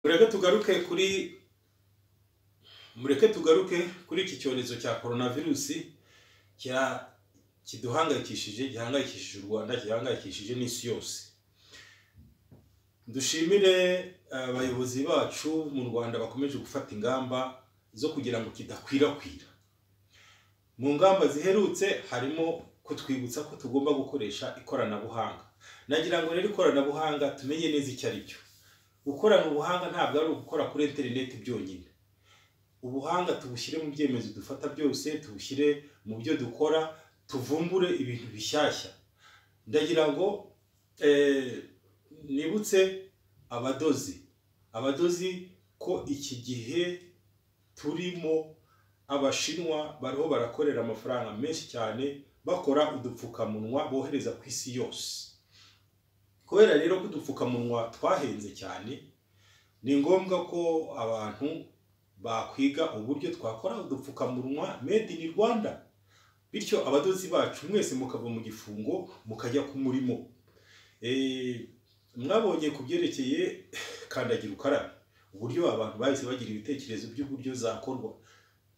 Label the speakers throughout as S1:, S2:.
S1: Mureke tugaruke kuri iki cyorezo cya coronavirus kiduhangayikishije, gihangayikishije u Rwanda, gihangayikishije n'isi yose. Dushimire abayobozi bacu mu Rwanda bakomeje gufata ingamba zo kugira ngo kidakwirakwira. Mu ngamba ziherutse harimo kutwibutsa ko tugomba gukoresha ikoranabuhanga. Nagira ngo rero ikoranabuhanga tumenye neza icyo ari cyo. Gukorana ubuhanga ntabwo ari ugukora kuri interineti byonyine. Ubuhanga tubushyire mu byemezo dufata byose, tubushyire mu byo dukora, tuvumbure ibintu bishyashya. Ndagira ngo nibutse abadozi ko iki gihe turimo Abashinwa bariho barakorera amafaranga menshi cyane bakora udupfukamunwa bohereza ku isi yose. Kubera rero ko udupfukamunwa twahenze cyane, ni ngombwa ko abantu bakwiga uburyo twakora udupfukamunwa made in Rwanda. Bityo abadozi bacu mwese mukava mu gifungo mukajya ku murimo. Mwabonye ku byerekeye kandagira ukarabe, uburyo abantu bahise bagira ibitekerezo by'uburyo zakorwa.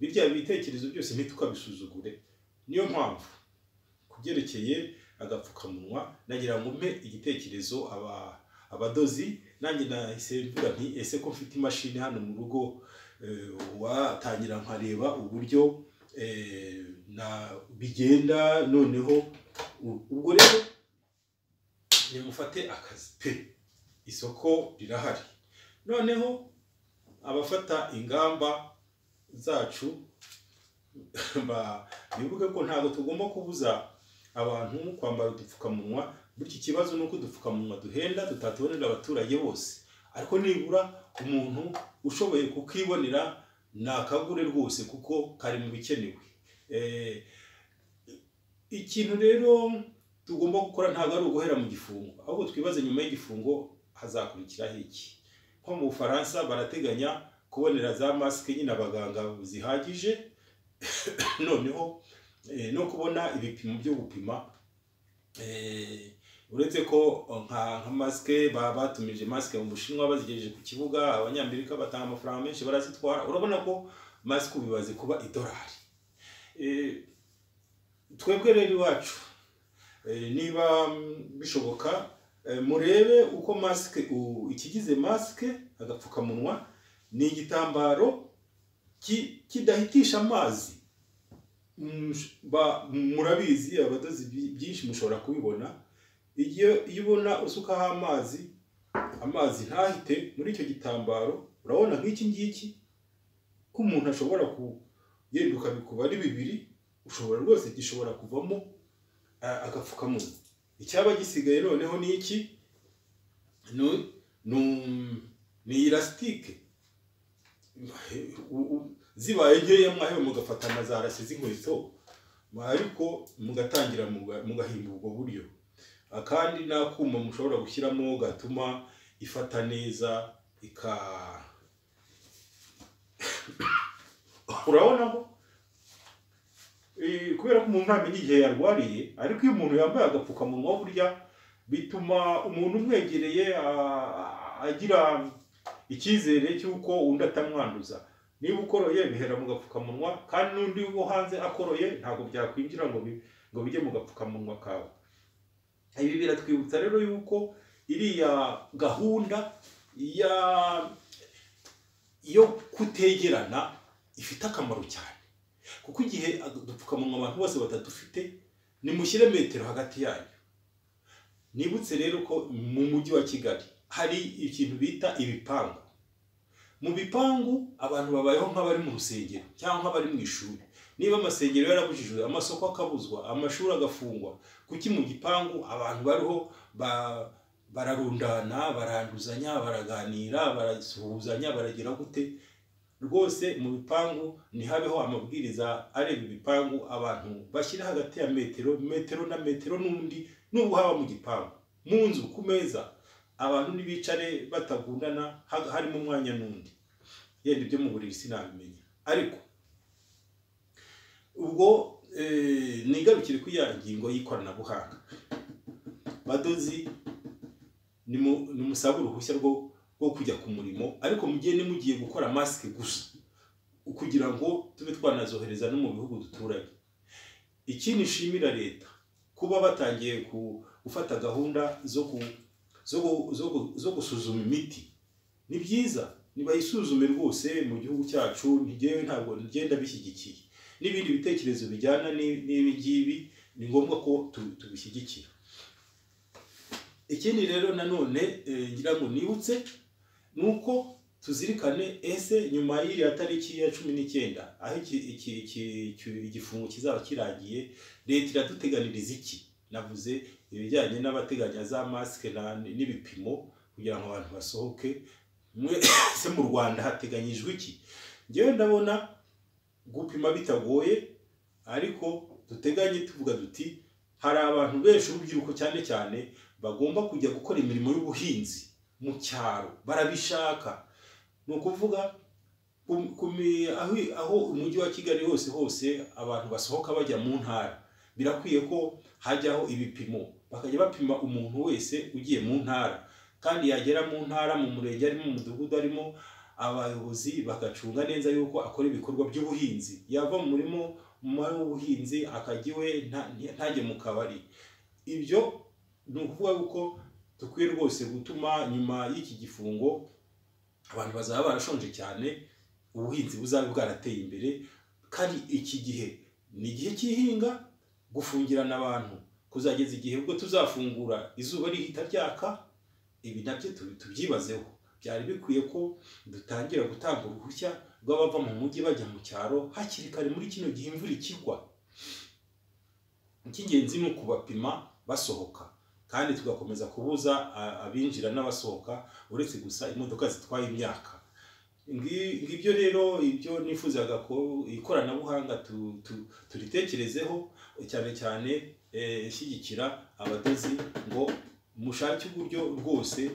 S1: Birya bitekerezo byose ntitukabisuzugure. Niyo mpamvu ku byerekeye agapfukamunwa nagira ngo mpe igitekerezo abadozi. Nanjye nahise mvuga nti ese ko mfite imashini hano mu rugo, watangira nkareba uburyo na bigenda. Noneho ubwo rero nimufate akazi pe, isoko rirahari. Noneho abafata ingamba zacu bibuke ko ntabwo tugomba kubuza abantu kwambara udupfukamunwa. Bityo ikibazo nuko udupfukamunwa duhenda tutatubonera abaturage bose, ariko nibura umuntu ushoboye kukibonera nakagure rwose kuko kari mu bikenewe. Ikintu rero tugomba gukora ntabwo ari uguhera mu gifungo, ahubwo twibaze nyuma y'igifungo hazakurikiraho iki. Nko mu Bufaransa barateganya kubonera za masike nyine abaganga zihagije, noneho no kubona ibipimo byo gupima. Uretse ko nka masike batumije masike mu Bushinwa bazigejeje ku kibuga, Abanyamerika batanga amafaranga menshi barazitwara. Urabona ko masike ubibaze kuba idolari. Twebwe rero iwacu niba bishoboka murebe uko masike, ikigize masike agapfukamunwa ni igitambaro kidahitisha amazi. Murabizi abadozi byinshi mushobora kubibona. Iyo ubona usukaho amazi, amazi ntahite muri icyo gitambaro. Urabona nk'iki ngiki ko umuntu ashobora kugenda ukabikuba ari bibiri, ushobora rwose gishobora kuvamo agapfukamunwa. Icyaba gisigaye noneho ni iki? Ni elastique. Zibaye nkeya mwahewe mugafatana za rase z'inkweto, ariko mugatangira mugahimba ubwo buryo. Akandi nakuma mushobora gushyiramo gatuma ifata neza ika urabona ko kubera ko umuntu ntamenya igihe yarwariye, ariko iyo umuntu yambaye agapfukamunwa burya bituma umuntu umwegereye agira icyizere cy'uko undi atamwanduza. Niba ukoroye bihera mu gapfukamunwa, kandi n'undi wo hanze akoroye ntabwo byakwinjira ngo bijye mu gapfukamunwa kawe. Ibi biratwibutsa rero yuko iriya gahunda yo kutegerana ifite akamaro cyane, kuko igihe udupfukamunwa abantu bose batadufite, nimushyire metero hagati yanyu. Nibutse rero ko mu mujyi wa Kigali hari ikintu bita ibipangu. Mu bipangu abantu babayeho nk'abari mu rusengero cyangwa nk'abari mu ishuri. Niba amasengero yarabujijwe, amasoko akabuzwa, amashuri agafungwa, kuki mu gipangu abantu bariho bararundana, baranduzanya, baraganira, barasuhuzanya, baragira gute? Rwose mu bipangu ntihabeho amabwiriza areba ibipangu, abantu bashyira hagati ya metero, metero na metero n'undi, nubwo haba mu gipangu, mu nzu, ku meza, abantu ntibicare batagundana, harimo umwanya n'undi. Yenda ibyo mu buriri sinabimenya, ariko ubwo nigarukire kuri ya ngingo y'ikoranabuhanga. Badozi nimusabe uruhushya rwo bwo kujya ku murimo, ariko mugende mugiye gukora masike gusa kugira ngo tube twanazohereza no mu bihugu duturanye. Ikindi nshimira leta kuba batangiye gufata gahunda zo gusuzuma imiti, ni byiza, nibayisuzume rwose mu gihugu cyacu. Ntigewe ntabwo ngenda bishyigikiye, n'ibindi bitekerezo bijyana n'ibi ngibi ni ngombwa ko tubishyigikira. Ikindi rero nanone ngira ngo nibutse nuko tuzirikane, ese nyuma y'iriya tariki ya 19 aho igifungo kizaba kirangiye, leta iraduteganiriza iki? Navuze ibijyanye n'abateganya za masike n'ibipimo kugira ngo abantu basohoke. Mwese mu Rwanda hateganyijwe iki? Njyewe ndabona gupima bitagoye, ariko duteganye tuvuga duti hari abantu benshi, urubyiruko cyane cyane, bagomba kujya gukora imirimo y'ubuhinzi mu cyaro, barabishaka. Ni ukuvuga aho umujyi wa Kigali hose hose abantu basohoka bajya mu ntara, birakwiye ko hajyaho ibipimo, bakajya bapima umuntu wese ugiye mu ntara, kandi yagera mu ntara, mu murenge arimo, mu mudugudu arimo, abayobozi bagacunga neza yuko akora ibikorwa by'ubuhinzi, yava mu murimo w'ubuhinzi akajya iwe, ntajye mu kabari. Ibyo ni ukuvuga yuko dukwiye rwose gutuma nyuma y'iki gifungo abantu bazaba barashonje cyane, ubuhinzi buzabe bwarateye imbere. Kandi iki gihe ni igihe cy'ihinga, gufungirana abantu kuzageza igihe ubwo tuzafungura izuba rihita ryaka, ibi nabyo tubyibazeho. Byari bikwiye ko dutangira gutanga uruhushya rw'abava mu mujyi bajya mu cyaro hakiri kare muri kino gihe imvura ikigwa. Icy'ingenzi ni ukubapima basohoka, kandi tugakomeza kubuza abinjira n'abasohoka, uretse gusa imodoka zitwaye imyaka. Ngibyo rero ibyo nifuzaga ko ikoranabuhanga turitekerezeho cyane cyane, shyigikira abadozi ngo mushake uburyo rwose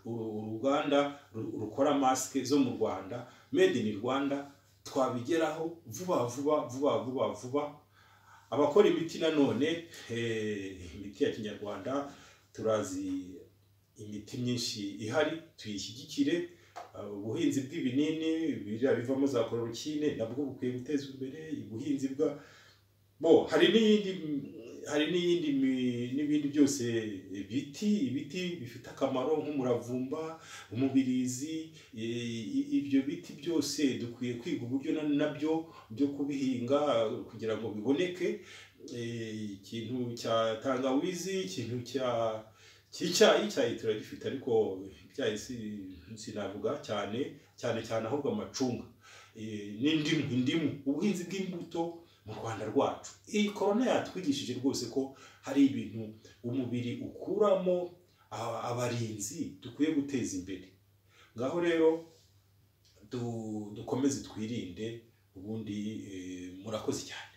S1: uruganda rukora masike zo mu Rwanda, made in Rwanda, twabigeraho vuba vuba vuba vuba vuba. Abakora imiti nanone, imiti ya kinyarwanda, turazi imiti myinshi ihari, tuyishyigikire. Ubuhinzi bw'ibinini biriya bivamo za chloroquine nabwo bukwiye gutezwa imbere. Ubuhinzi bwa bo, hari n'iyindi n'ibindi byose, ibiti bifite akamaro nk'umuravumba, umubirizi, ibyo biti byose dukwiye kwiga uburyo nabyo byo kubihinga kugira ngo biboneke. Ikintu cya tangawizi, ikintu cya cy'icyayi, icyayi turagifite ariko icyayi sinavuga cyane cyane cyane, ahubwo amacunga n'indimu, indimu, ubuhinzi bw'imbuto mu Rwanda rwacu. Iyi corona yatwigishije rwose ko hari ibintu umubiri ukuramo abarinzi dukwiye guteza imbere. Ngaho rero dukomeze twirinde, ubundi murakoze cyane.